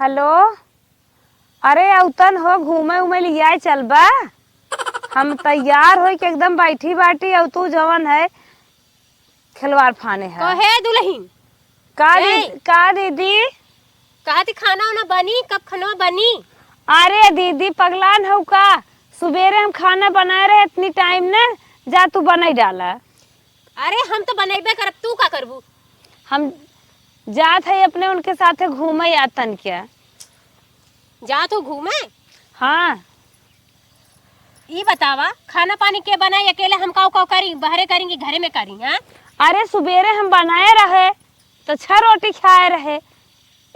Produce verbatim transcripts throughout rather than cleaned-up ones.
हेलो, अरे अउतन हो, घूमे उमे लियाए चलबा? हम तैयार होई के एकदम बैठी बाटी, अउ तू जवन है खिलवाड़ फाने है। कहे दुलहिन। का ए! दी-, का दीदी? कहा थी खाना वाना बनी, कब खाना बनी? अरे दीदी पगलान हउ का? सुबेरे हम खाना बनाए रहे इतनी टाइम ने, जा तू बनाई डाला। अरे हम तो बनइबे करब, तू का करबू? हम जात है अपने उनके साथे घूमे आतन के। जात हो घूमे? हाँ। ई बतावा, खाना पानी के बनाई अकेले, हम काऊ काऊ करी, बहरे करी कि घरे में करी, हाँ? अरे सुबेरे हम बनाए रहे तो छह रोटी खाए रहे,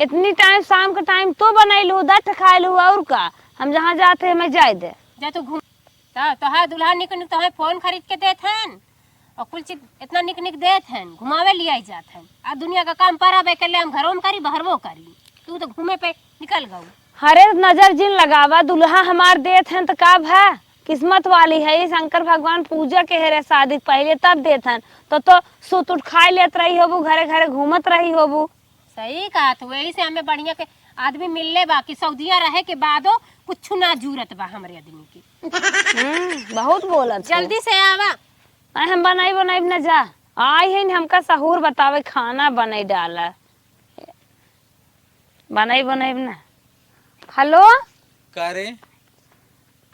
इतनी टाइम शाम के टाइम तो बनैलू, दस ठे खाए लू, और का? हम जहाँ जात है हमें जाए दे। जा तू घूम। तो तोहार दुल्हा निक निक तोहे फोन खरीद के देत हन, और कुल चीज इतना निक निक देत हन, घुमावे लियाई जात हन। आ दुनिया का काम पर अब अकेले हम घरों में करी, बहरवो करी। तू तो घूमे पे निकल गऊ। अरे नजर जिन लगावा, दुल्हा हमार देत हन तो का भा? किस्मत वाली है, शंकर भगवान पूजा के हेरे शादी के पहले तब देत हन, तो, तो सूत उठ खाए लेत रही होबू, घरे घरे घूमत रही होबू। सही कहा तू, वही से हमें बढ़िया के आदमी मिलले बा कि सऊदिया रहे के बादो कुछ ना जूरत बा हमरे आदमी के। हम्म, बहुत बोलत हो। जल्दी से आवा। अरे हम बनाई बनाई न जा, आई है न हमका सहूर बतावे, खाना बनाई डाला, बनाई बनाई न। हेलो। का रे?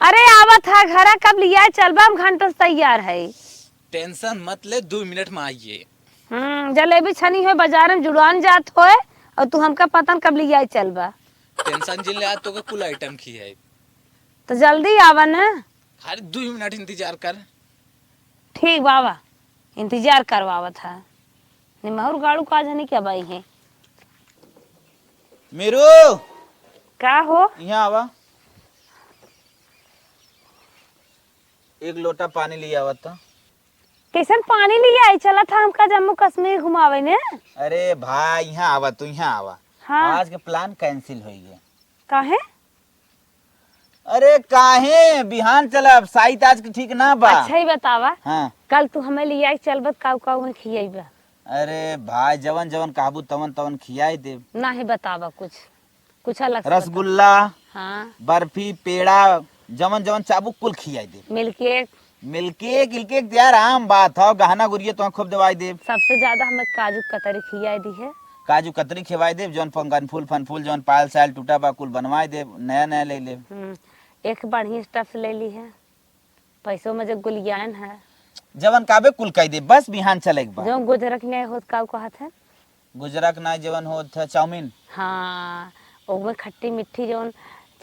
अरे आवत है घरा, कब लिया चलबा, हम घंटों से तैयार है। टेंशन मत ले, दो मिनट में आइए। हम्म, जलेबी छनी होए, बाजार में जुड़ान जात होए, और तू हमका पता न कब लिया चलबा। टेंशन जिन ले, आज तोके कुल आइटम खियाई। तो जल्दी आवा न। अरे दो मिनट इंतजार कर। ठीक बाबा, इंतजार करवावत है। निमहर गाड़ू का जाने क्या बाई है। मीरू। का हो? यहाँ आवा। एक लोटा पानी ले आवत था। कैसन पानी लिया आई? चला था हमका जम्मू कश्मीर घुमावे ने। अरे भाई, यहाँ आवा, तू यहाँ आवा। हाँ। आज के प्लान कैंसिल होई गए। काहे? अरे काहे? बिहान चलब, साइत आज के ठीक ना बा। अच्छा ही बतावा। हाँ। कल तू हमें लिया चलबत, काऊ काऊ में खियाइबा? अरे भाई, जवन जवन कहबू तवन तवन खियाई देब। नाही बतावा कुछ। कुछ अलग से बतावा। रसगुल्ला, हाँ। बर्फी, पेड़ा, जवन जवन चाहबू कुल खियाई देब। Milk cake. मिल्क केक, इल्क केक तो यार आम बात हौ, गहना गुरिया तो खूब देवाई देब। सबसे ज्यादा हमें काजू कतरी खियाई दी है। काजू कतरी खियाई देब, जौन पंगन फूल, फन फूल, जौन पायल सायल टूटा बा, कुल बनवाई देब, नया नया ले लेब। हम्म, एक बढ़िया स्टफ ले ली है, पैसों में जो गुलियान है। जवन काबे कुल कई देब, बस बिहान चले के बा। जो गुजरक नहीं होत, का कहत है? गुजरा के ना जवन होत है चाउमीन। हाँ, ओमे खट्टी मिट्ठी जवन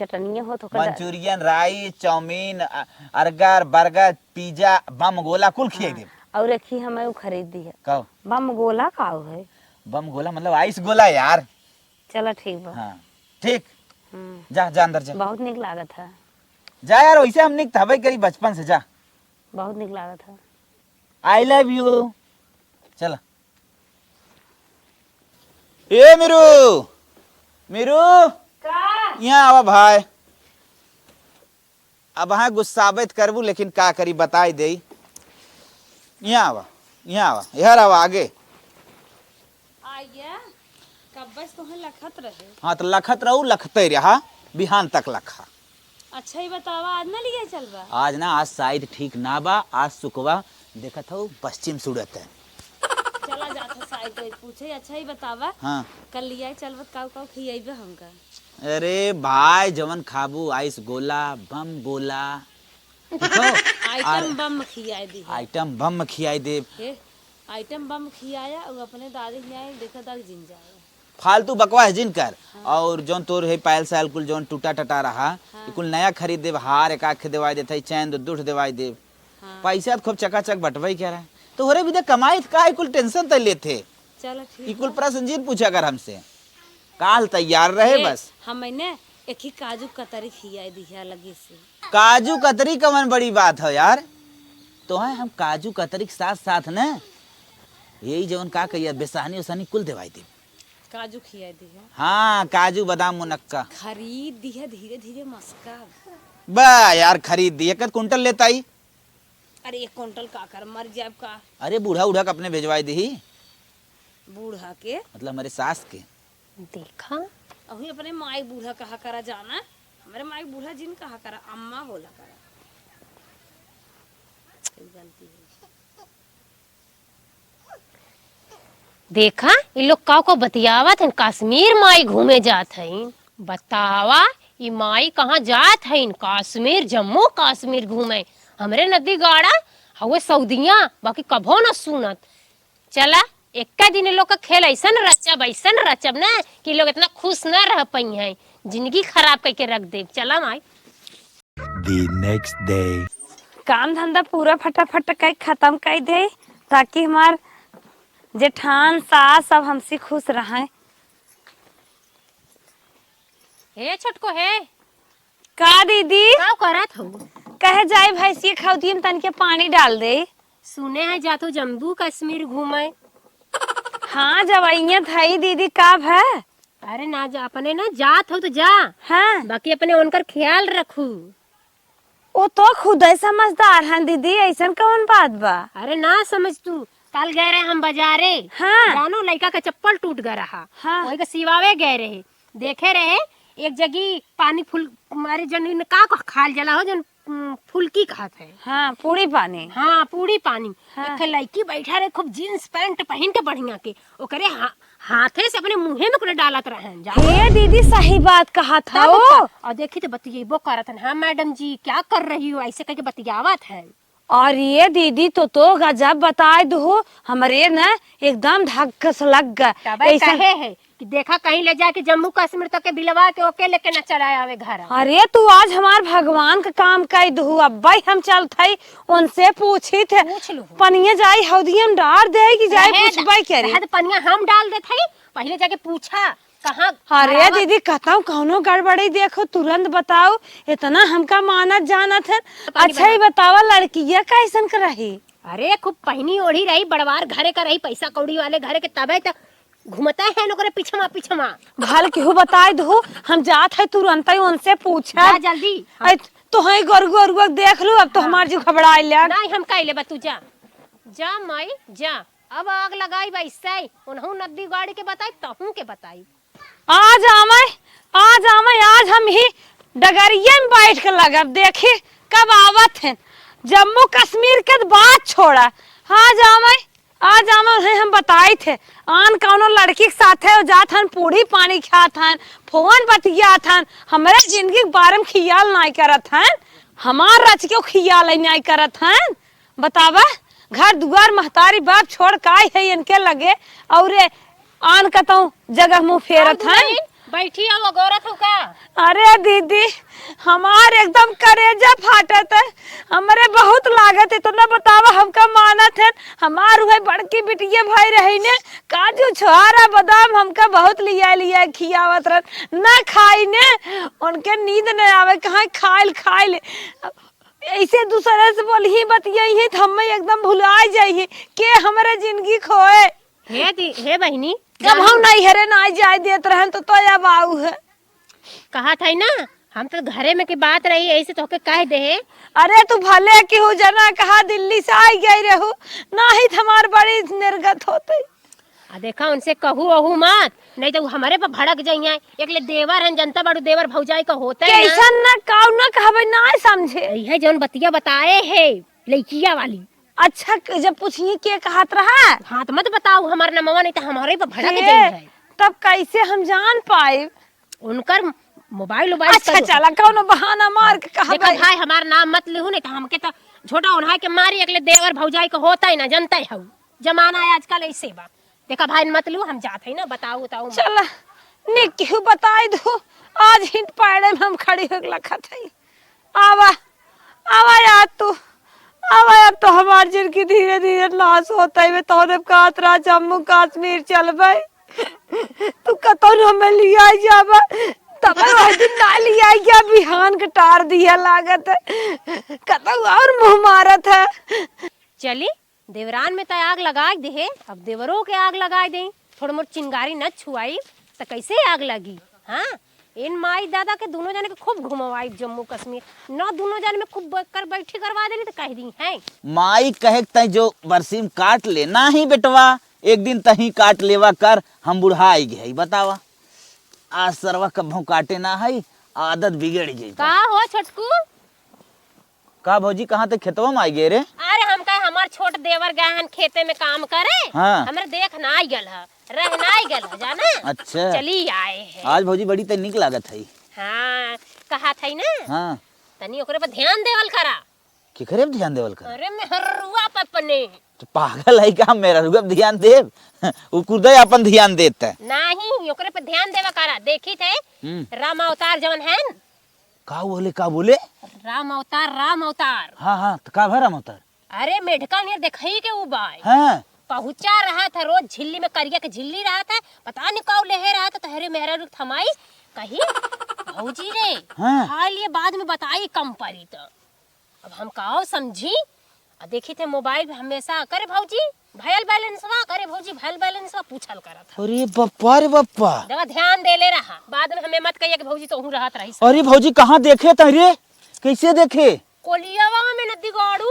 चटनिया होत ओकर डा- मंचूरियन, राइस, चाउमीन, अ-, अर्गर, बर्गर, पिज्जा, बम गोला कुल खियाई हाँ, देब। और एक ही हमें वो खरीद दी है। का? बम गोला का है? बम गोला मतलब आइस गोला यार। चला ठीक बा। हाँ, ठीक। हम्म। जा, जा अंदर जा। बहुत निक लागत है। जा यार, वैसे हम निक त हबे करी बचपन से, जा। बहुत निक लागत है। I love you। चला। ए मीरू, मीरू, का? यहाँ आवा भाई। अब हाँ गुस्साबे त करबू, लेकिन का करी बताई देई। यहाँ आवा, यहाँ आवा, इहर आवा आगे। आइया, कब्बे से तोहे लखत रहे। हाँ, त लखत रहू, लखते रहा, बिहान तक लखा। अच्छा, ई बतावा, आज ना लिया चलबा? आज ना, आज साइत ठीक ना बा, आज सुकवा देखत हऊ पश्चिम सुड़त है। चला जात है साइत पूछे। अच्छा, ई बतावा, हाँ। कल लिया चलबा त काऊ काऊ खियाइबा हमका? अरे भाई, जवन खाबू, आइस गोला, बम गोला, ठीक हो? आइटम आर- बम खियाए दी है। आइटम बम खियाई देब। हे, आइटम बम खियाया, उ अपने दादी खियाए, देखा दादी जिन जाए। फालतू बकवास जिन कर। हाँ। और जौन तोर है पायल सायल कुल जौन टूटा टटा रहा, हाँ। ई कुल नया खरीद देब, हार एक आखे देवाई देत है, चैन दो दुठ देवाई देब। हाँ। पैसा त खूब चकाचक बटवाई क्या रहा? तोहरे भी दे कमाई त का ई कुल टेंशन तय लेत है? चलो ठीक ई कुल बा। प्रश्न जिन पूछा कर हमसे। काल तैयार रहे ए, बस। हम मैंने एक ही काजू कतरी खियाई दी है अलगे से। काजू कतरी कवन बड़ी बात है यार? तोहे हम काजू कतरी के साथ साथ न यही जवन का कहिए बेसानी उसानी कुल देवाई देब। काजू खियाई दी है। हाँ, काजू बादाम मुनक्का। खरीद दी है धीरे धीरे मस्का। बा यार, खरीद दी, एक कुंटल लेता ही। अरे एक कुंटल का कर, मर जाब का? अरे बूढ़ा उढ़ा के अपने भेजवाई दी। बूढ़ा के? मतलब हमारे सास के। देखा, अहू अपने माई बूढ़ा कहा करा जाना, हमरे माई बूढ़ा जिन कहा करा, अम्मा बोला करा। कोई गलती है। देखा, ई लोग का को बतियावत हन, कश्मीर माई घूमे जात हईन। बतावा, ई माई कहाँ जात हईन? कश्मीर, जम्मू कश्मीर घूमे। हमरे नदी गाड़ा हवे सऊदिया, बाकी कभो न सुनत। चला, एक्का दिन ई लोग का खेल ऐसन रचब, ऐसन रचब ना कि ई लोग इतना खुश ना रह पइहैं, जिंदगी खराब कइके रख देब। चला माई। The next day. काम धंधा पूरा फटाफट कइ खत्म कइ दे, ताकि हमार जेठान सास सब हमसे खुश रहें। हे छोटको हे। का दीदी? का करत हो? कहे जाई भैंसिया खौतिया में तनिके पानी डाल दे। सुने हैं जात हो जम्मू कश्मीर घूमे। हाँ, जवइया थई दीदी, का भय? अरे ना जा, अपने ना जात हो तो जा। हाँ। बाकी अपने उनकर ख्याल रखू। वो तो खुदे समझदार हैं दीदी, ऐसन कौन बात बा? अरे ना समझ तू, कल गए रहे हम बाजारे। हाँ। जानो लइका का चप्पल टूट गए रहा। हाँ। वही का सिवावे गए रहे, देखे रहे एक जगह पानी फुल, अरे जन इन का को खाल जला हो जन, उम, फुलकी कहत है। हाँ, पूड़ी पानी। हाँ, पूड़ी पानी। हाँ। एक ठे लइकी बैठा रहे खूब जींस पैंट पहिन के बढ़िया के, ओकरे हा-, हाथे से अपने मुँहे में कुल डालत रहन जा। हे दीदी, सही बात कहत तब हो। का? और देखी तो बतियेबो करत हन, "हाँ मैडम जी, क्या कर रही हो?" ऐसे कह के बतियावत हन। और ये दीदी तो, तो गजब बताए दुहु, हमरे न एकदम धक्कस लग गा। तबे ऐसा कहे है कि देखा कहीं ले जाके जम्मू कश्मीर तक के बिलवा के ओके लेके न चला आवे घर। अरे तू आज हमार भगवान का काम कइ दुहु, अब्बे हम चलत हई उनसे पूछी थे। पूछ लू। पनिया जाई हौदिया में डार दे कि जाई रहे दा-, पूछबे करी। रहे दा पनिया हम डाल देत हई, पहिले जाके पूछा कहाँ अरे भरावा। दीदी, कहताऊ कौनो गड़बड़ी देखो, तुरंत बताऊ, इतना हमका मानत जानत है। पानी अच्छा, बना। ही बतावा, लड़किया कैसन क रही? अरे, खूब पहनी ओढ़ी रही, बड़वार घरे का रही, पैसा कौड़ी वाले घरे के, तबे त घूमता है ओकरे पिछवा, पिछवा। भल केहू बताई दहु, हम जात है तुरंत ही उनसे पूछा। जा जल्दी। ऐ, तो है गरुआ, गरुआ देख लू, अब तो हाँ। हमार जीव घबराए लग। नहीं, हम कह लेबा, तू जा। जा माई, जा। अब आग लगाई बा इससे, उन्हों नदी गाड़ी के बताई, तहूँ के बताई। आज आवे, आज आवे, आज हम ही डगरिया में बैठ के लगब, देखी कब आवत हैं। जम्मू कश्मीर के त बात छोड़ा, आज आवे, आज आवे उन्हें हम बताई थे। आन कौनो लड़की के साथे जात हन, पूड़ी पानी खात हन, फोन बतियात हन, हमरे जिंदगी के बारे में खियाल नाई करत हन, हमार रच के खियाल नाई करत हन। बतावा, घर दुआर महतारी बाप छोड़ काई है इनके लगे, और आन कतौ जगह मुँह फेरत आऊ हैं। दुल्हन, बैठी आओ, अगोरत हो का? अरे दीदी, हमार एकदम करेजा फाटत है, हमरे बहुत लागत है, इतना बतावा हमका मानत है, हमार उहे बड़की बिटिया भाई रही ने, काजू छोहारा बादाम हमका बहुत लिया लिया खियावत रहन, ना खाई ने, उनके नींद न आवे, कहाँ खाइल खाइल। ऐसे दूसरे से बोलही, बतियही, त हमें एकदम भुलाए जाइही, के हमरे जिंदगी खोए। हे दी-, हे बहिनी, कब जानू हम नैहरे ना जाए देत रहन, तो, तो अब आऊ है। कहत है ना, हम तो घरे में के बात रही, ऐसे तोहके कह दे है। अरे, तू भले केहू जना कहा दिल्ली से आई गई रहू, नाही त हमार बड़ी निर्गत होते। आ देखा, उनसे कहू ओहू मत, नहीं तो उ हमरे पर भड़क जइहें। एक ले देवर हन, जनता बाड़ू, देवर भौजाई का होते हैं ना। कैसन ना, काऊ ना कहबे, ना समझे। यही जौन बतिया बताए है लइकिया वाली। अच्छा, क-, जब पूछिए के कहत रहा? हाँ, तो मत बताऊ हमार नमवा, नहीं तो हमारे पर भड़क हे, जइहें। तब कैसे हम जान पाए? उनकर मोबाइल उबाइल अच्छा, करो। चला, कौनो बहाना मार के कहबे। देखा भाई, हमार नाम मत लिहू, नहीं तो हमके तो झोटा ओन्हाई के मारी, एक ले देवर भौजाई का होता ही ना, जनता ही हऊ। जमाना है आजकल ऐसे बा। देखा भाई, मत लू, हम जात हई ना, बताऊ, बताऊ मत। चला, निक केहू बताई दो, आज हिट पैड़े में हम खड़ी होके लखत हई। आवा, आवा यार तू, आवा यार, तो हमार जिनगी धीरे धीरे नाश होत है। मैं तोहरे कहत रहा जम्मू कश्मीर चलबे, तू कतौ न हमें लिया जाबा, तब वह दिन ना लिया गया, बिहान के टार दिया लागत है, कतौ और मुँह मारत है। चली, देवरान में त आग लगाए देहे, अब देवरो के आग लगाए देई। थोड़ मोर चिंगारी न छुआई त कैसे आग लगी? हाँ, इन माई दादा के दुनो जने के खूब घुमवाई जम्मू कश्मीर। न दुनो जने में खूब ब-, कर बैठी करवा देली त कह दी हैं। माई कहे के तैं जो बरसीम काट ले, नाही बेटवा, एक दिन तहीं काट लेवा कर, हम बुढ़ाई गए, बतावा। आज सरवा कभों काटे ना है, आदत बिगड़ गई बा। का हो छोटकू? का भौजी, कहाँ तक खेतवा में आई गए रे? अरे हम कहे हमार छोट देवर गए हन खेते में काम करे, हाँ। हमरे देख ना आई गल ह, रह ना आई गल ह, जाना? अच्छा। चली आए हैं। आज भौजी बड़ी तै निक लागत है। हाँ, कहा था ना। हाँ। तनी ओकरे पर ध्यान देवल करा। केकरे पे ध्यान देवल करा? अरे मेहरुआ पे अपने। तो पागल है का, मेहरुआ पे ध्यान देब? उ खुदे अपन ध्यान देत है। नहीं, ओकरे पे ध्यान देवा करा। देखी थे हम्म। राम अवतार जवन है न? का बोले, का बोले? राम अवतार, राम अवतार। हाँ, हाँ, तो का भा राम अवतार? अरे मेढका नियर देखई के उ बाय। हाँ। पहुँचा रहा था, रोज झिल्ली में करिया के झिल्ली रहा था, पता नहीं काऊ लेहे रहा था, तहरे मेहरा रुक थमाई, कही, "भौजी रे, हाँ। खा लिए, बाद में बताई कम परी तो।" अब हम काव समझी? आ देखी थे मोबाइल पे हमेशा, "करे भौजी, भयल बैलेंसवा, करे भौजी, भयल बैलेंसवा," पूछल करत ह। अरे बप्पा रे बप्पा। देखा, ध्यान देले रहा, बाद में हमें मत कहिए कि भौजी तोहू रहत रही। अरे भौजी, कहाँ देखे तहरे? कैसे देखे? कोलियावा में नदी गाड़ू।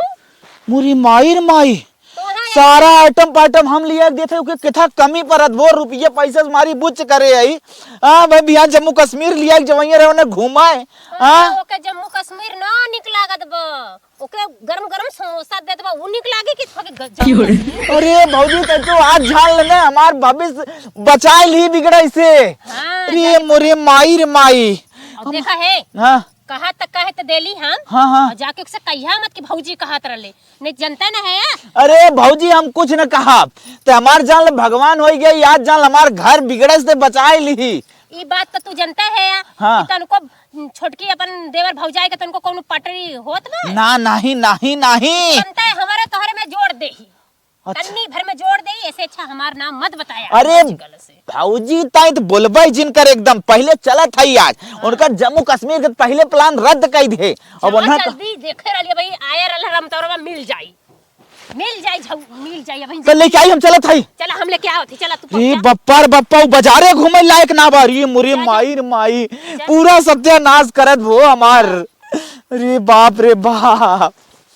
मुरी माई रे माई। तो है सारा आइटम पाइटम हम लिया के देते, ओके किथा कमी परत बा, रुपये पैसा से मारी बुच्च करे आई। हाँ भाई, बिहान जम्मू कश्मीर लिया के जवैया रहे, उन्हें घुमाए। हाँ, हाँ? ओके जम्मू कश्मीर ना निक लागत बा, ओके गरम गरम समोसा दे देबा, उ निक लागे कि थोके ग-, जम्मू कश्मीर? अरे भौजी, तै तो आज जान लेना, हमार भविष्य बचाए ली बिगड़ा इसे। हाँ, अरे मोरे माई रे माई। अब हम देखा है, हाँ। कहा त कहे त देली हम। हाँ, हाँ। और जाके उसे कहिया मत कि भौजी कहत रहले। नहीं जनता न है। अरे भौजी, हम कुछ न कहब। ते हमार जान ले भगवान होई गई, आज जान ले हमार घर बिगड़े से बचाए ली। ई बात तो तू जनता है हाँ। कि तनको छोटकी अपन देवर भौजाई के तनको कौनो पटरी होत बा? ना, नहीं, नहीं, नहीं। जनता है हमारे तोहरे में जोड़ दे ही। अच्छा। तन्नी भर में जोड़ दे ही, ऐसे अच्छा हमार नाम मत बताया अरे आजकल से। भौजी, ताई तो बोलबे जिन कर एकदम पहले चलत है आज। हाँ। उनका जम्मू कश्मीर के पहले प्लान रद्द कर दे। अब चला उन्हें जल्दी देखे रहलिए भाई, आया रहल रमतौरवा मिल जाई। मिल जाई झौ-, मिल जाई अबहिं तो लेके आई, हम चलत हई। चला, हम लेके आवत ही, चला, तू रे पहुंचा। बप्पा रे बप्पा, उ बाजारे घूमे लायक ना बा। रे मोरे चल। माई रे माई, चल। पूरा सत्यानाश करत भो हमार। रे बाप रे बाप।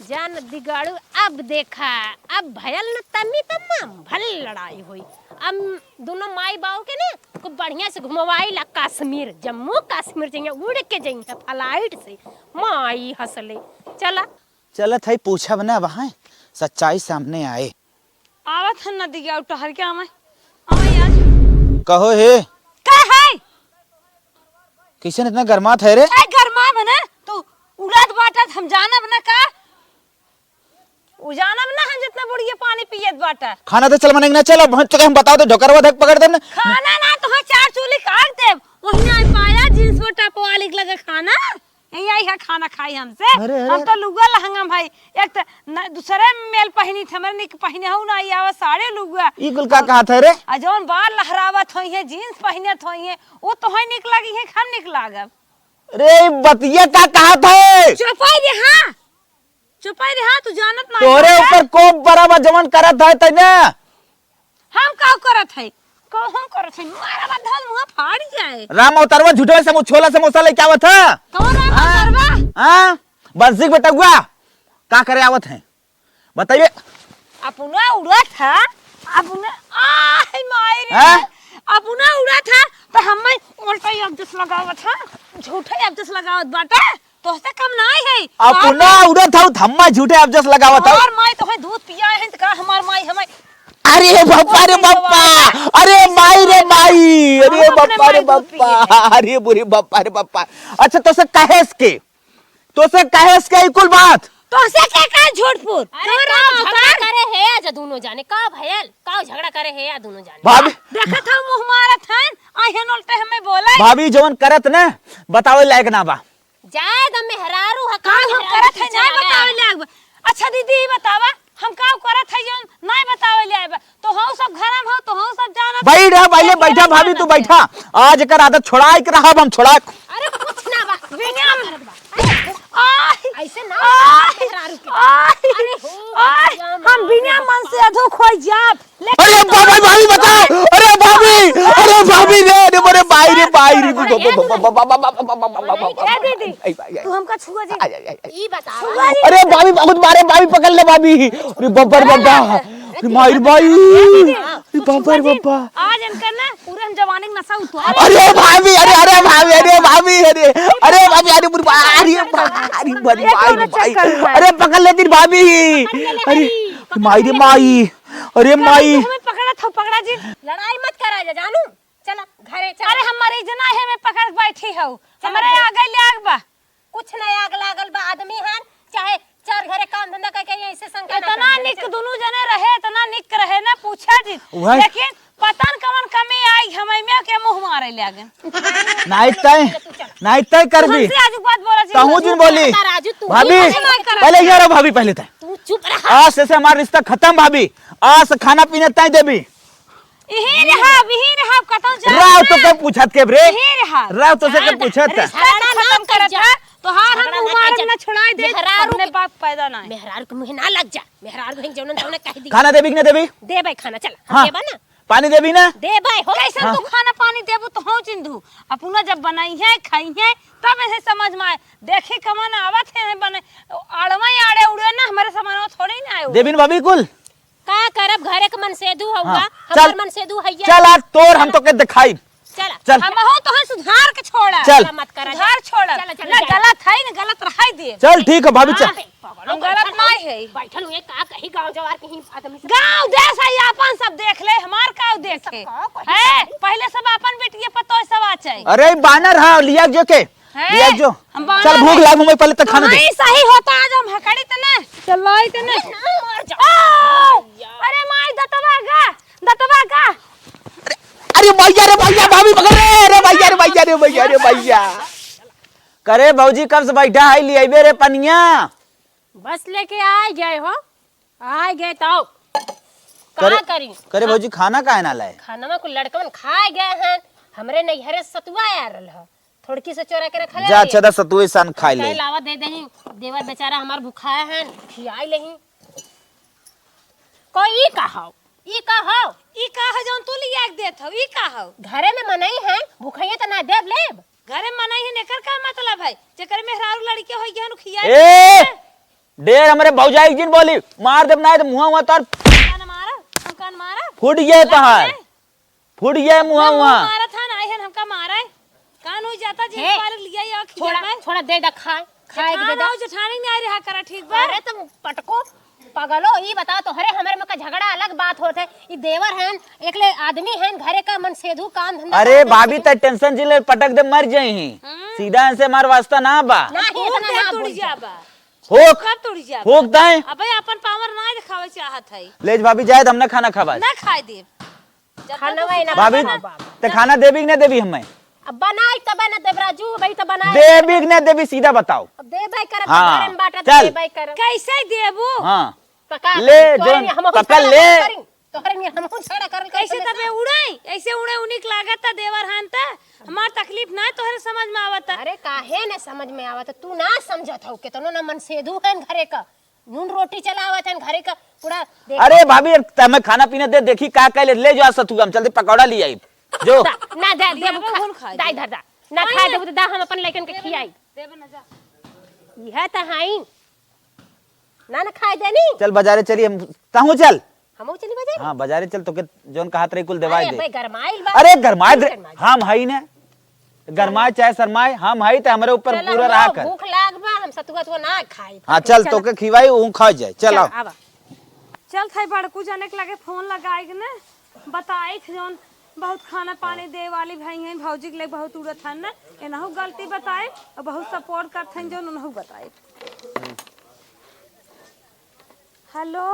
जान दिगाड़ू, अब देखा, अब भयल न तनी तमाम भल लड़ाई होई। अब दोनों माई बाऊ के ना खूब बढ़िया से घुमवाई ला कश्मीर, जम्मू कश्मीर जाइए, उड़ के जाइए फ्लाइट से। माई हंसले। चला। चलत हई, पूछब ना वहाँ, सच्चाई सामने आए। आवत हन नदिया उठहर के आवे। आवे यार। कहो हे। का है? कैसन इतना गरमात है रे? ए, गरमाब ना, तू उड़त बाटत, हम जानब ना का? उ जानब ना हम जितना बुढ़िया पानी पियत बाटा। खाना दे चल मने ना चल, अब तो हम बताओ तो ढोकरवा धक पकड़ देब ना। खाना ना, तोहे चार चूल्ही काट देब। वही ना पाया जींस और टॉप वाली के लगे खाना। यही आई है खाना खाई हमसे। अरे, अरे। हम तो लुगा लहंगा भाई, एक तो न, दूसरे मेल पहिनी थे, हमरे निक पहिने हो ना, आवा साड़े लुगा। ई कुल का कहा था रे? आ जौन बाल लहरावत होई है, जींस पहिनत होई है, वो तोहे निक लगी है, हम निक लागब। रे, ई बतिया का कहा था? चुपाई रे, हाँ। चुपाई रे, हाँ, तू जानत ना तोरे है। ऊपर कोप बराबर जवन करत है तने। हम का करत है? का हम करत है? मारा बा धन मुँह फाड़ जाए। राम अवतारवा झूठे समो-, छोला समोसा लेके आवत है। कौन राम हाँ? अवतारवा? हाँ? बरसिक बेटुआ, का करे आवत है? बताइए। अपना उड़त है, अपना, आय माई रे। हाँ? अपना उड़त है, तो हमें उल्टा ही अब जस लगावत है, झूठे अब जस लगावत बाटे। तोहसे कम नाई है। अपना उड़त हऊ, त हम्मा झूठे अब जस लगावत हऊ। हमार माई तोहे दूध पिया है, त का हमार माई हमें अरे बाप्पा रे बाप्पा, अरे माई रे माई, अरे बाप्पा रे बाप्पा, अरे बुरी बाप्पा रे बाप्पा। अच्छा, तोसे कहेस के, तोसे कहेस के ई कुल बात? तोसे के का झूठपुर? अरे का झगड़ा करे है आज दोनों जाने, का भयल? का झगड़ा करे है आज दोनों जाने? भाभी। देखत हऊ मुँह मारत हन, आहे नोलते हमें बोले। भाभी जवन करत न, बतावे लायक ना बा। जाए द मेहरारू ह, का हम करत है, नाय बतावे ले आइबा। अच्छा दीदी, ई बतावा, हम का करत है जौन नाय बतावे ले आइबा? तो हऊ सब घर में हो, तो हऊ सब जानत। बैठ, पहले बैठा भाभी, तू बैठा। आज एकर आदत छोड़ाए के रहब हम, छोड़ाए। अरे कुछ ना बा, बिना करत बा। अरे, आय, ऐसे ना आय, मेहरारू के। आय, अरे हो, आय, हम बिना मन से अधो खोई जाब। अरे बाबा, भाभी बताओ। अरे भाभी, अरे भाभी रे, अरे मोरे भाई रे, भाई रे। ए दीदी, तू हमका छुआ जी। ई बताओ। छुआ जी। अरे भाभी, बहुत मारे, भाभी पकड़ ले भाभी। अरे बब्बर बब्बा। रे माई, रे माई। रे बाबा, रे बाबा। आज इनकर ना पूरे हम जवानी के नशा उतार। अरे भाभी, अरे, अरे भाभी, अरे भाभी, अरे, अरे भाभी, अरे बुढ़बा, अरे बा-, अरे भाई, भाई। अरे पकड़ लेती भाभी। अरे माई रे माई, अरे माई। हमें पकड़ा था, पकड़ा जी। लड़ाई मत करा जा, जानू। चला, घरे चला। अरे हम मरीज ना है, मैं पकड़ के बैठी हूँ। चला हमरे घरे। आगे ले आग बा। कुछ नहीं आग लागल बा, आदमी हन, चाहे चार घरे काम धंधा करके ऐसे संग ना इतना करा। निक दुनू जने रहे, इतना निक रहे ना, पूछा जी। वह लेकिन पता न कवन कमी आई, हम में के मुंह मारे लागे। नाई तय, नाई तय कर दी। हमसे आज बात बोला जी। कहूँ जिन बोली। राजू, तू भाभी, ही ऐसे ना करा। पहले यहाँ रहो भाभी, पहले तय। तू चुप रहा। आज से, से हमारा रिश्ता खत्म भाभी। आज से खाना पीना तय देबी। इही रहब, इही रहब, कतौ जा राव तो के पूछत के रे? इही रहब। राव तो से के हाँ, पूछत? रिश्ता खत्म करत है। तोहार हम मुंह मारब ना, छोड़ाई दे। मेहरारू अपने के बाप पैदा ना है। मेहरारू के मुंह ना लग जा। मेहरारू के जौनन तौनन कह दी। खाना देबी कि ना देबी? देबै खाना, चल। हाँ। देबा ना? पानी देबी ना? देबै हो। कैसे हाँ। तू खाना पानी देबू तो हो चिंधू। अपना जब बनाई है, खाई है, तब ऐसे समझ में आए। देखी कमन आवत है, है बने। आड़वा ही आड़े उड़े ना, हमारे सामान थोड़ी ना आए। देबी ना भाभी कुल? का करब, घरे के मनसेधू हउआ, हाँ, हमार चल, मनसेधू हइये। चल, आज तोर हम तोके देखाई। चला। चल। हमहू तोहे सुधार के छोड़ा। चल। मत करा, सुधार छोड़ा। चल, चल, ना चल। गलत है, ना गलत रहाई दे। चल, ठीक है, भाभी, चल। हाँ, हम गलत नहीं है। बैठल हुए, का कही गाँव जवार के ही आदमी से। गाँव देश है, अपन सब देख ले, हमार का देखे? का कही है, पहले सब अपन बेटिए पतोह सब आ चाही। अरे, बानर, हाँ, लिया जो के। हैं? लिया जो। हम बानर चल, भूख है। लाग, मैं पहले तक खाना दे। नहीं सही होता, आज हम हकड़ी तने। चलो, इतने। अरे, ना, मर जा। आ! अरे, माई, दतवा गा, दतवा गा। अरे, अरे, भैया रे, भैया, भाभी पकड़ रे, अरे, भैया रे, भैया रे, भैया रे, भैया। करे, भौजी, कब से बैठा है, लियाइबे रे पनिया? बस लेके आ गए हो, आ गए तो। का करे, करी? करे, हाँ। भौजी, खाना काहे ना लाए? खाना में कुल लड़कन खा गए हैं, हमरे नैहरे सतुआ आ रहल है। थोड़की से चोरा के रखा जा, ले। अच्छा, दा सतुए सान खाई ले। लावा दे देही, देवर बेचारा हमार भुखाया है, खियाई लेही। को ई का हौ? ई का हौ? ई का हौ जौन तू लिया के देत हौ? ई का हौ? घरे में मनई है, भुखाइए त ना देब लेब। घरे में मनई है, एकर का मतलब है? जेकर मेहरारू लड़के होई गए, खिया ए! दे। डेर हमरे भौजाई के जिन बोली, मार देब ना तो मुँह हुआ तोर। कान मारा, हम कान मारा। फूट गए तहार। फूट गया है मुँहा ना, मुँहा। मारत हन, आए हन हमका मारे। कान हो जाता जी, हे, मार लिया या छोड़ा, खिया छोड़ा, दे दा खाए, खाए के दे दा। जेठान हो, जेठानी नहीं आ रहा करा, ठीक बा? अरे तुम पटको, पगलो, ई बताओ तोहरे हमरे में का झगड़ा अलग बात होत है। ई देवर हन, एकले आदमी हन, घरे का मनसेधू काम धंधा अरे करत भाभी, हन। तै tension जिले पटक दे मर जाई ही। हम्म। सीधा इनसे हमार वास्ता ना बा। ना ही फूक इतना दे ना तुड़ बोल जा जा। बा। फूक। कब तुड़ जा बा? फूक दाएं। अबे अपन power ना दिखावे चाहत है। ले भाभी जाए, हमने खाना खावा। ना खाए दे। जब खाना तक वही ना भाभी, बनाओ बाबू। ते खाना देबी कि ना देबी हमें? अब बनाई तब ना देब राजू, भाई तो बनाई। देबी कि ना देबी, सीधा बताओ। अब देबे करब, हाँ, घरे में बाटा तो चल। देबे करब। कैसे देबू? हाँ। तो का ले, करी? तोहरे जोन, नियर हमहू पकड़ झगड़ा ले। करी। तोहरे नियर हमहू झगड़ा करल करी, कैसे तबे उड़ाई? ऐसे उड़े उनिक लागत था देवर हन त हमार तकलीफ ना तोहरे समझ में आवत। अरे काहे ना समझ में आवत? तू ना समझत हऊ, केतनो ना मनसेधू हन घरे का। नून रोटी चलावत हन घरे का पूरा देख। अरे भाभी, अब तमे खाना पीना दे, देखी का कैले, ले जो आज सतुआ, हम चलते पकौड़ा ले आई। जो। दा, ना दे, दे, देबो खा, कौन खाई? दाई धर दा। ना खाए देबो तो दा, हम अपन लइकन के खियाई। देबे ना जा। यह त हाई। ना, ना खाए देनी। चल बाजारे चली, हम, तहूँ चल। हमहू चली बाजारे? हाँ, बाजारे चल, तोके जौन कहत रही कुल देवाई अरे दे। भाई, गरमाइल बा। अरे गरमाइल रे, गरमाइल। हम हई ने। गरमाए चाहे शरमाए, हम हई त हमरे ऊपर चल, पूरा हमरो रहा कर। भूख लाग बा, हम सतुआ तुआ ना खाई। हाँ, चल, चल। तोके खिवाई, ऊ खा जाए। चल, चल, आओ। आवा। चल, थाई बड़कू जने के लगे फोन लगाए के ने, बताई थे जौन बहुत खाना पानी दे वाली भाई हैं, भौजी के लगे बहुत उड़त हन ने, एनहु गलती बताए और बहुत support करत हन जौन उनहु बताए। हेलो,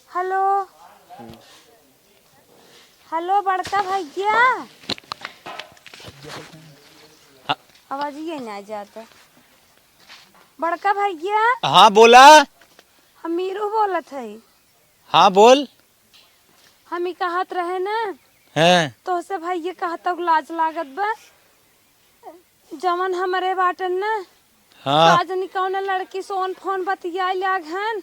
हेलो, हेलो, बड़का भैया। हाँ। आवाज ये ना जाता। बड़का भैया। हाँ, बोला। हम मीरू बोलत हई। हाँ, बोल। हम ई कहत रहे ना, हैं। तोहसे भैया कहत हऊ लाज लागत बा। जवन हमरे बाटन ना, हाँ। का जनी कौन लड़की सोन फोन बतियाए लाग हन,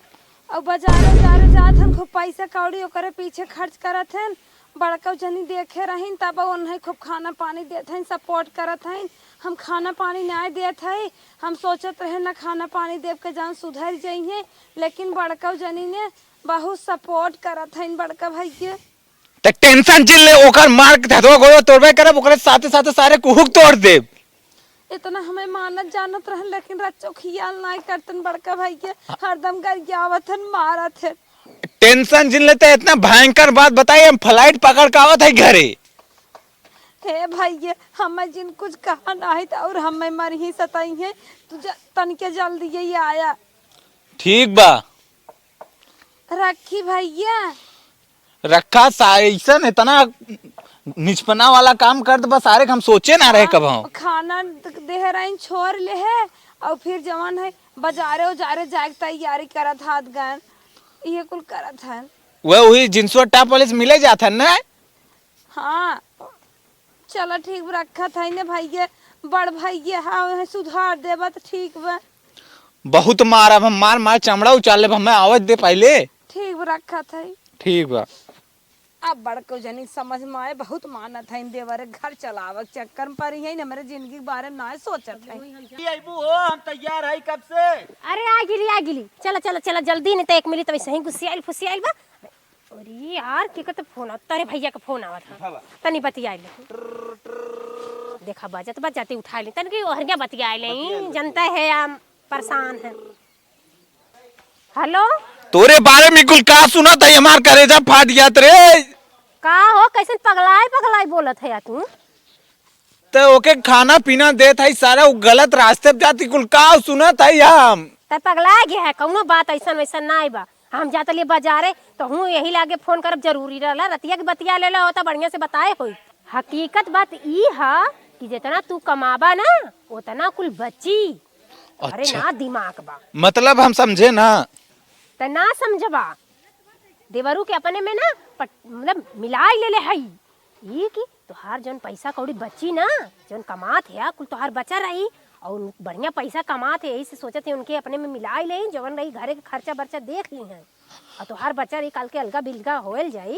और बाजारे उजारे जात हन, खूब पैसा कौड़ी ओकरे पीछे खर्च करत हन। बड़का जनी देखे रहिन, तब उन्हें खूब खाना पानी देत हन, support करत हन। हम खाना पानी नाय देत हई, हम सोचत रहे ना खाना पानी देब के जान सुधर जइहें, लेकिन बड़का जनी ने बहुत support करत हइन बड़का भैया। त tension जिन ले, ओकर मार के धतवा गोड़वा तोड़बे करब, ओकरे साथे साथे सारे कुहुक तोड़ देब। इतना हमें मानत जानत रहन, लेकिन रच्चो खियाल नाय करतन बड़का भैया, हरदम गरियावत हन, मारत हन। Tension जिन ले, त इतना भयंकर बात बताई, हम flight पकड़ के आवत है घरे। हे भैया, हमें जिन कुछ कहा नाहीं त और हमें मरही सताई है, तू ज-, तनिके जल्दी ही आया। ठीक बा। रखी भैया। रखा सा-, ऐसन इतना निचपना वाला काम कर दे, बस सारे हम सोचे ना रहे हाँ, कब हम। खाना द-, देह राइन छोड़ ले है, और फिर जवन है बाजारे उजारे जाए के तैयारी करत हाथ गन, ये कुल करत हन। वह वही जिनसुआ top वाले से मिले जात हन ना? हाँ, चला ठीक बा, रखत है ने भैया, बड़ भैया, हाँ, उन्हें सुधार देबा त ठीक बा। बहुत मारब हम, मार मार चमड़ा उचार लेब, हमें आवत दे पहले। ठीक बा, रखत है। ठीक बा। अब बड़को जनी समझ में आए, बहुत मानत है देवर, घर चलावे के चक्कर में पड़ी है, हमरे जिंदगी के बारे में ना सोचत है। ये अइबू हो, हम तैयार है कब से। अरे आ गिली, आ गिली, चला चला चला जल्दी, नहीं तो एक मिली तब सही गुस्सियाइल फुसियाइल बा। अरे यार, के करते फोन आवत? अरे भैया का फोन आवत है। उठावा। तनी बतियाइ ले। देखा बजत बा, जाते उठाइ ले। तनी ओहरिया बतियाइ ले। बतियाइ ले। जनता है, हम परेशान हैं। हेलो। तोरे बारे में कुल का सुनत है, हमार करेजा फाट जात रे। का हो, कैसन पगलाए पगलाए बोलत है यार तू? त ओके खाना पीना देत हई, सारा उ गलत रास्ते पे जाती, कुल का सुनत हई हम। त पगला गया है, कौनो बात ऐसन वैसन नाई बा। हम जात लिए बाजारे, त हूँ यही लागे फोन करब, जरूरी रहला, रतिया के बतिया लेला होता, बढ़िया से बताए होई। हकीकत बात ई ह कि जितना तू कमाबा ना, उतना कुल बची। अरे अच्छा। ना दिमाग बा। मतलब हम समझे ना। त ना समझबा। देवरू के अपने में ना पट-, मतलब मिलाई लेले हई। ई कि तोहार जौन पैसा कौड़ी बची ना, जौन कमात है, कुल तोहार बचा रही, और बढ़िया पैसा कमात है, यही से सोचत है उनके अपने में मिलाई ले, जौन रही घरे के खर्चा बर्चा देख ली हैं। और तोहार बचा रही, काल के अलगा बिलगा होल जाई,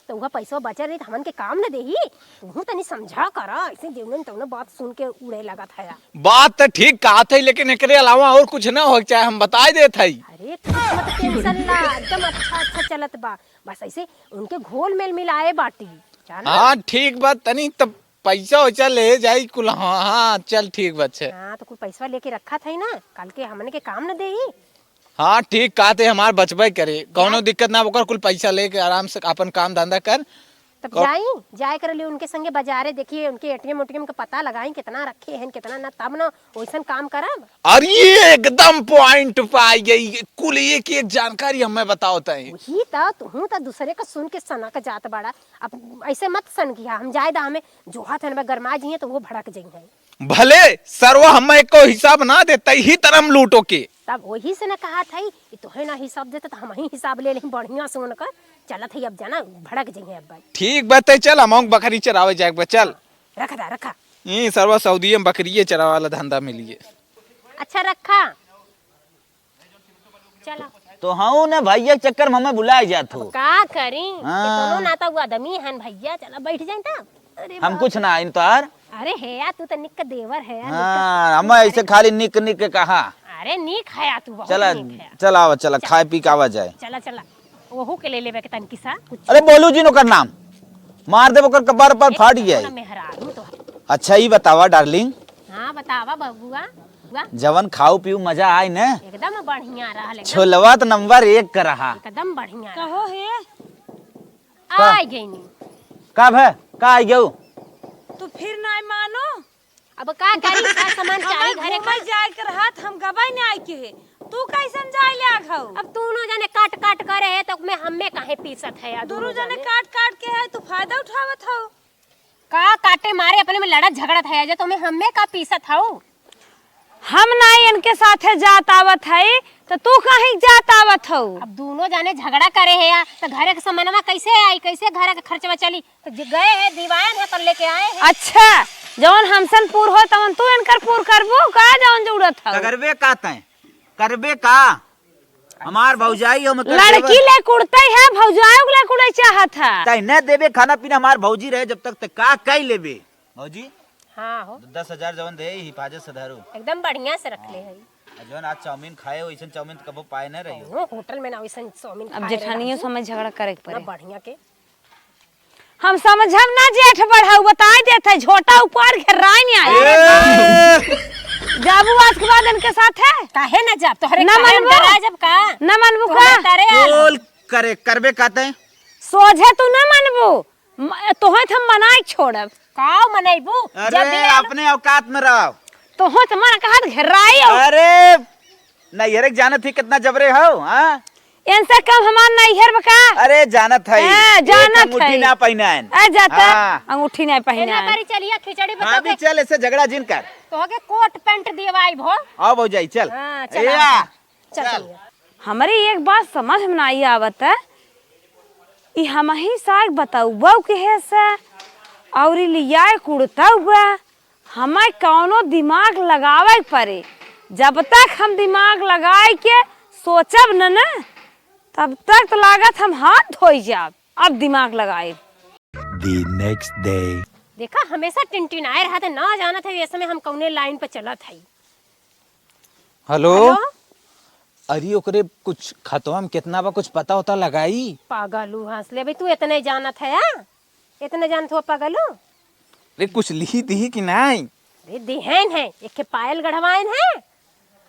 तो उहा पैसा बचा रही, तो हमन के काम न देही। तूहू तनी समझा करा, ऐसे जेवने तौने बात सुन के उड़े लगत है। बात त ठीक कहत है, लेकिन एकरे अलावा और कुछ ना हो चाहे, हम बताई देत हई। अरे, तू मत tension ला, एकदम अच्छा, अच्छा चलत बा। बस ऐसे उनके घोल मेल मिलाए बाटी, जाना? हाँ, ठीक बा, तनी त पैसा वैसा ले जाई कुल। हाँ, हाँ, चल, ठीक बा, अच्छा। हाँ, तो कुल पैसा लेके रखा था ही ना, काल के हमन के काम न देही। हाँ, ठीक कहत है, हमार बचबे करे, कौनो दिक्कत ना, ओकर कुल पैसा लेके आराम से अपन काम धंधा कर। तब कौ- जाई, जाए कर ले उनके संगे बाजारे, देखिए उनके ATM उटीएम का पता लगाई, कितना रखे हैं, कितना ना, तब ना वैसन काम करब। अरे, ये एकदम point पे आई गई, कुल एक एक जानकारी हमें बताओ तय। वही त, तू त दूसरे का सुन के सनक जात बाड़ा। अब ऐसे मत सन किया, हम जाए दा, हमें जोहत है ना, गरमा जी हैं तो वो भड़क जाई हैं। भले सरवा हमें एको हिसाब ना दे, तई ही तरह हम लूटो के। तब वही से ना कहा था कि तोहे ना हिसाब देते तो हम ही हिसाब ले लें बढ़िया से उनका। चलत है अब जाना, भड़क जाइए अब भाई। ठीक बात है, चल हम बकरी चरावे जाए बा, चल। रख दा, रखा। ई सरवा सऊदी में बकरिए चरावे वाला धंधा मिलिए। अच्छा रखा। चला। तो हाँ ना भैया के चक्कर में हमें बुलाए जात हो। का करी? हाँ। कितनो ना तो वो आदमी हन भैया, चला बैठ जाए ता। अरे हम बाप कुछ रे। ना आइन तोहार। अरे हे यार, तू तो निक देवर है यार, निक हाँ, हम ऐसे खाली निक निक के कहा। अरे निक है यार, तू बहुत चला, निक है। चला आवा, चला, चल। खाए पी के आवा जाए। चला, चला। ओहू के ले लेबे के तनकी सा कुछ। अरे बोलू जी, ओकर नाम मार देब, ओकर कपार पर ए, फाट जाए। मेहरारू तो है। अच्छा, ई बतावा darling। हाँ, बतावा बबुआ। वाह। जवन खाऊ पीऊ मजा आए न। एकदम बढ़िया रहल, एकदम। छोलवा त नंबर एक का रहा। एकदम बढ़िया रहा। कहो हे। का? आ गईनी। का भे? का आ गयो? तू फिर ना मानो। अब का करी, का सामान चाही घरे का? घूमे जाए के रहत, हम गबाई ने आए के हे। तू कैसन जाए ले आ घऊ? अब दोनों जने काट काट करे है, तो मैं हमें काहे पीसत है यार, दोनों दोनों जने जने? काट काट के है, तू फायदा उठावत हो। का काटे मारे अपने में लड़त झगड़त है, जे तुम्हें हमें का पीसत हऊ? हम ना इनके साथे जात आवत हई, तो तू कहीं जात आवत हऊ? अब दोनों जाने झगड़ा करे है या, तो घरे के समनवा कैसे आई, कैसे घरे के खर्चवा चली? तो ज-, गए है दीवान है, तब लेके आए हैं। अच्छा, जवन हमसन पूर हो, तवन तू इनकर पूर करबू का, जवन जरूरत हऊ? करबे का तैं? करबे का? हमार भौजाई हो, मतलब लड़की देवर ले कुड़ते है, भौजाई को ले कुड़े चाहत है। तै न देबे खाना पीना, हमार भौजी रहे जब तक, ते का कई लेबे? भौजी, हाँ हो। दस हजार जवन दे, हिफाजत से धरो। एकदम बढ़िया से रख ले है। जौन आज चाउमीन खाए, वैसन चाउमीन तो कबो पाए ना रही हो। कौनो होटल में ना वैसन चाउमीन अब खाए रहे जेठानियों राजू। समय झगड़ा करे के ना पड़े। बढ़िया के। हम समझब ना जेठ बढ़ऊ, बताई देत है, झोटा ऊपर घेराई नहीं आए। ए! जाबू आज के बाद इनके साथ है? काहे ना जाब? तोहरे ना काहे हम मनबू? डरा जब का? ना मनबू तोहरे का? तारे आल। बोल करे, करबे काते? सोझे तू ना मनबू। म-, तोहे त हम मनाई छोड़ब। का मनैबू? अरे, जब ये आल- अपने औकात में रहो। तोहे त मन कहत घेराई हो। अरे, नैहरे के जानत ही कितना जबरे हो, हाँ? इनसे कम हमार नैहर बा का? अरे, जानत है। ए, एक जानत अंगूठी है। ना पहिनाएन। ए, जाता, हाँ। अंगूठी ना एना पहिनाएन। करी चलिया खिचड़ी बता भाभी, दे। चल, ऐसे झगड़ा जिन कर। तोहके कोट पैंट दिवाई भो। आओ भौजाई, चल। हाँ, ए, चल, आ। आ। चल, चल। चलिया। हमरे एक बात समझ में नाई आवत है, ई हमही साग बतउबउ के है से, और ई लियाए कुड़तउ बा, हमें कौनो दिमाग लगावे के पड़े। जब तक हम दिमाग लगाए के सोचब न, न, तब तक तो लागत हम हाथ धोई जाब। अब दिमाग लगाए। The next day। देखा, हमेशा टिनटिनाए रहत है, ना जानत है ये समय हम कौने लाइन पे चलत है। हेलो? हेलो? अरे, ओकरे कुछ खतवा में कितना बा, कुछ पता होता लगाई? पागल हूँ, हंस ले भाई, तू इतने जानत है, आ? इतने जानत हो पागल हूँ? अरे, कुछ लिही दिही कि नाई? अरे, दिहन है, एक ठे पायल गढ़वाइन है,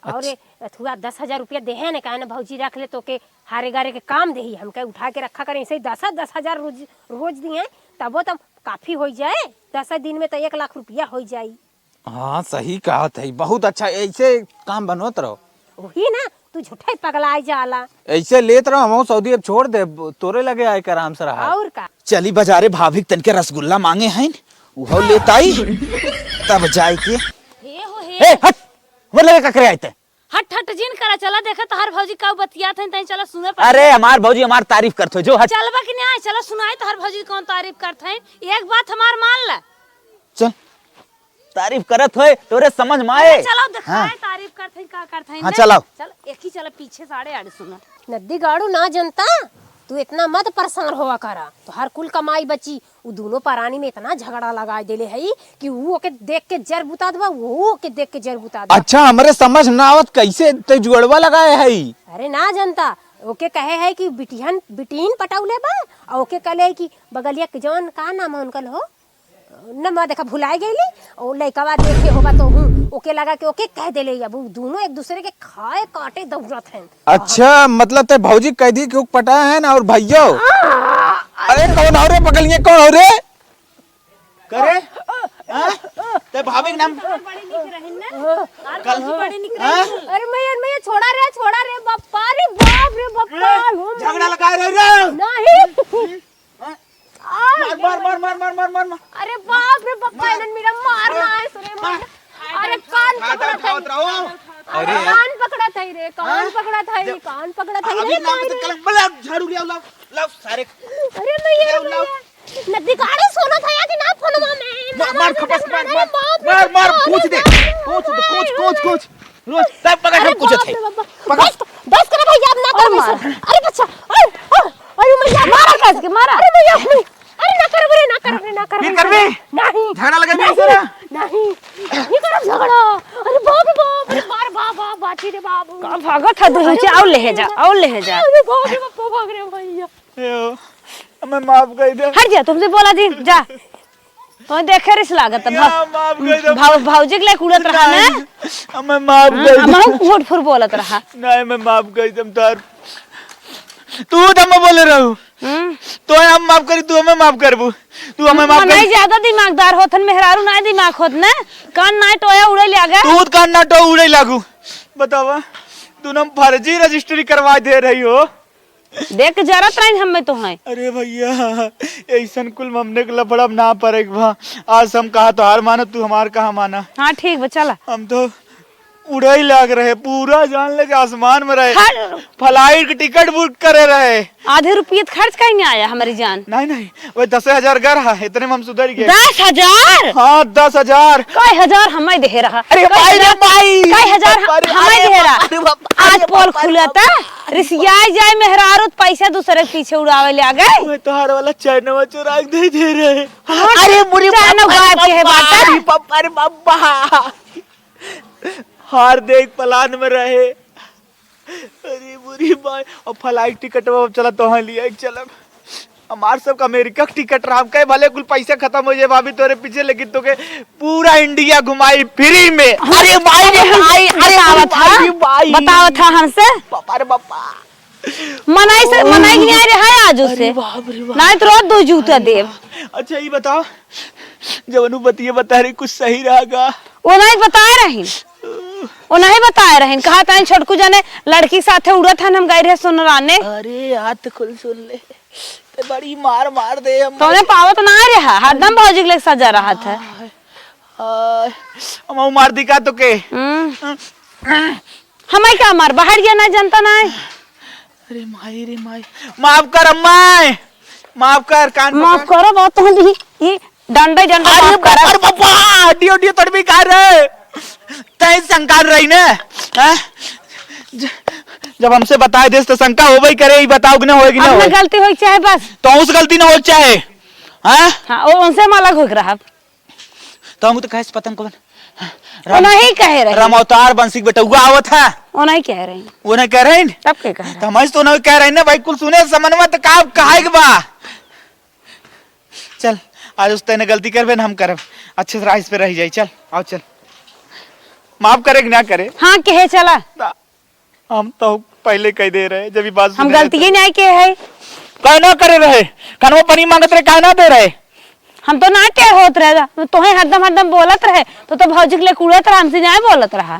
और अच्छा। ये अथुआ दस हजार रुपया देहन है, कहे ना भौजी रख ले, तो के हारे गारे के काम देही, हमके उठा के रखा करें, ऐसे ही दस, दस हजार रोज, रोज दिए, तबो तब काफी हो जाए, दस दिन में तो एक लाख रुपया हो जाई। हाँ, सही कहत है, बहुत अच्छा, ऐसे काम बनवत रहो। वही ना, तू झूठे पगलाए जाला। ऐसे लेत रहो, हम सऊदी अब छोड़ दे, तोरे लगे आए के आराम से रहा। और का? चली बाजारे, भाभी के तनके रसगुल्ला मांगे हैं, उहो लेत आई, तब जाए के। हे हो हे। ए, हट, हमरे लगे का करे आए ते? हट हट जिन करा, चला देखा तोहार भौजी का बतियात हैं, तहीं चला सुने पड़े। अरे, हमार भौजी हमार तारीफ करत हो, जो हट। चलबा कि नहीं, चला सुनाई तोहार भौजी कौन तारीफ करत हैं, एक बात हमार मान ला। चल, तारीफ करत होए, तोरे समझ में आए। अरे, चलाओ, दिखाए, हाँ। तारीफ करत हई, का करत हई, हाँ, नहीं? चलाओ। चल, एक ही चला, पीछे साढ़े आठ सुना। नद्दी गाड़ू ना जनता, तू इतना मत परेशान होवा करा। तोहार कुल कमाई बची, उ दोनों परानी में इतना झगड़ा लगाए देले हई कि उ ओके देख के जर बुता देबा, वो ओके देख के जर बुता देबा। अच्छा, हमरे समझ ना आवत, कैसे ते जुड़वा लगाए हई? अरे, ना जनता, ओके कहे है कि बिटिहन, बिटिन पटौले बा, और ओके कहले है कि बगलिया के जौन, का नाम है उनकल हो? न, मैं देखा भुलाए गईली, ओ लइकवा देखे होबा तो हूँ, ओके लगा के ओके कह देले, अब उ दोनों एक दूसरे के खाए काटे दौड़त हैं। अच्छा, मतलब ते भौजी कह दी कि उ पटाए हैं ना, और भैया? हाँ। अरे कौन हो रे, बगलिए कौन हो रे? करे? हाँ? ते भाभी के नाम बड़ी निक रही ना? आज कल भौजी बड़ी निक हाँ? रही। अरे मैया, मैया, छोड़ा रे, छोड़ा रे, बापा रे, बाप रे, बापा, ए, हो झगड़ा मैया। लगा रहे रे। नहीं। हाँ? आ, मार, मार, मार। अरे बाप रे, बापा, मार। इन्हन मेरा मार मार। ना है, सुने मार। मार। अरे कान मार, पकड़ा उठावत था। रहो। अरे अरे। कान पकड़ा था रे, कान हाँ? पकड़ा था रे, जब कान पकड़ा था अभी रे, नाम मार तो रे। कलंक, बोला, झाड़ू ले आओ, लाओ, लाओ, सारे। अरे मैया, ले आओ, लाओ। मैया। नदी गाड़ी सुनत है कि ना फोनवा में? मार, मार, मार, खपस, मार, अरे मार, बाप रे, मार, मार, बाप रे, कूच दे, बाप रे, कूच दे, कूच, बाप रे। कूच, कूच। रोज तब पकड़ अरे के कुछ बाप थे। रे बाबा। पकड़। बस, बस करो भैया, अब ना अरे करो मार। वैसे। अरे बच्चा, अरे, अरे, अरे मैया, मारा कस के, मारा। अरे मैया, अरे, अरे ना करबे रे, ना करबे रे, ना करबे रे। फिर करबे? नहीं। झगड़ा लगा नहीं, नहीं, सर? नहीं, नहीं करब झगड़ा। अरे बाप रे बाप रे, मार बाप, बाप, बाची रे बाबू। का भागत है, दू अरे नीचे, आओ बाप ले रे जा, बाप। आओ ले जा। अरे बाप रे बाप, भाग रे भैया। ए ओ, हमें माफ कर दे। हट जा, तुमसे बोला जी, जा। तो देखे रिस लागत है, या, भा-, माफ कर दे। भाऊ-, भाऊजी के लिए कुड़त रहा ना। नहीं, हमें माफ हाँ, कर दे। हमहू फुट फुट बोलत रहा। नहीं, मैं माफ कर दे, हम तार। तू तो मैं बोले रहू। हम्म। तो हम माफ करी, तू हमें माफ करबू। तू हमें माफ नहीं कर। ज्यादा दिमागदार होत हन, मेहरारू नहीं दिमाग होत ना। कान नहीं टोया उड़े लागे। तू कान ना टो उड़े लागू। बतावा, तू ना फर्जी रजिस्ट्री करवा दे रही हो। देख के जरत रही हमें तो हैं। अरे भैया, ऐसन कुल मामले के लफड़ा में ना पड़े के बा। आज हम कहा तोहार माना, तू हमार कहा माना। हाँ, ठीक बा, चला। हम तो उड़े लाग रहे, पूरा जान ले के आसमान में रहे। हट। फ्लाइट के टिकट बुक करे रहे। आधे रुपये तो खर्च कहीं नहीं आया हमारी जान। नहीं, नहीं, वो दस हजार गर है, इतने में हम सुधर गए। दस हजार? हाँ, दस हजार। कई हजार हमें दे रहा? अरे कई भाई रे हजार, भाई। कई हजार अरे, हमें अरे दे रहा? बाप रे बाप, आज अरे पोल बाप रे खुला बाप। था, रिसियाई जाए मेहरारू तो पैसा दूसरे के पीछे उड़ावे ले आ गए। मैं तोहार वाला चैनवा चुरा के दे दे रहे। हाँ, अरे बुरी चैनव बाप, गायब के है बाप, बाटा। अरे बाप, अरे बाप। हार देख पलान में रहे। अरे बुरी बाई, अब flight टिकट अब चला तोहाँ लिया एक चलब। हमार सबका अमेरिका के टिकट रहा, हम कहे भले कुल पैसा खत्म हो जाए भाभी तोरे पीछे, लेकिन तोके पूरा इंडिया घुमाई फ्री में। अरे भाई रे भाई, अरे बतावत भाई रे भाई। बतावत हा हमसे। बापा रे बापा। मनाई से, मनाई के नहीं आए रहे आज अरे उसे। बाप रे बाप। नहीं तो रोज दो जूता अरे देव। बाप। अच्छा, ये बताओ, जवन उ बतिया बता रही, कुछ सही रहा का? वो नहीं बताए रही, वो नहीं बताए रही। कहा तानी छोटकू जाने लड़की साथे उड़त हन, हम गए रहे सुनराने। अरे यार, तो खुल सुन ले, तो बड़ी मार मार दे हम। तोने पावत ना रहा, हरदम भौजी के लेके सजा रहत है। आय, आय, हम मार दी का तोके? हम्म। हमाई का मार, बाहर गया ना, जनता ना है। अरे माई रे माई, माफ कर अम्मा, माफ कर, कान माफ पकड़। करो, बहुत तो दी, ये डंडा ही डंडा अरे माफ करा। बाप रे बाबा, हड्डी हड्डी तोड़ भी खा रहे। तय शंका रही ने, हैं? ज-, जब हमसे बताए देस तो शंका होबे ही करे, ई बताओ कि ना होए कि ना अपना होए? गलती होई चाहे बस। तो उस गलती ना हो चाहे, हैं? हाँ, वो उनसे हम अलग हो रहा। तो हम तो कहे से पतंग कौन? वो नहीं कहे रहे। राम अवतार बंसी के बेटउआ आवत है। वो नहीं कह रहे। वो नहीं कह रहे हैं? तब के कह रहे? तो हम तो नहीं कह रहे ना भाई, कुल सुने समन में तो का कहे के बा? चल, आज उस तने गलती करबे ना हम करब, अच्छे से राह पे रह जाई। चल, आओ चल, माफ करे कि ना करे? हाँ, कहे चला। ना, हम तो पहले कह दे रहे, जब ये बात हम सुने गलती तो। ही नहीं के है। काहे ना करे रहे? खानवा पानी मांगत रहे, काहे ना दे रहे? हम तो ना टेढ़ होत रहे, तो तोहे हरदम हरदम बोलत रहे, तो तो भौजी के लेके उड़त रहा, हमसे नहीं बोलत रहा।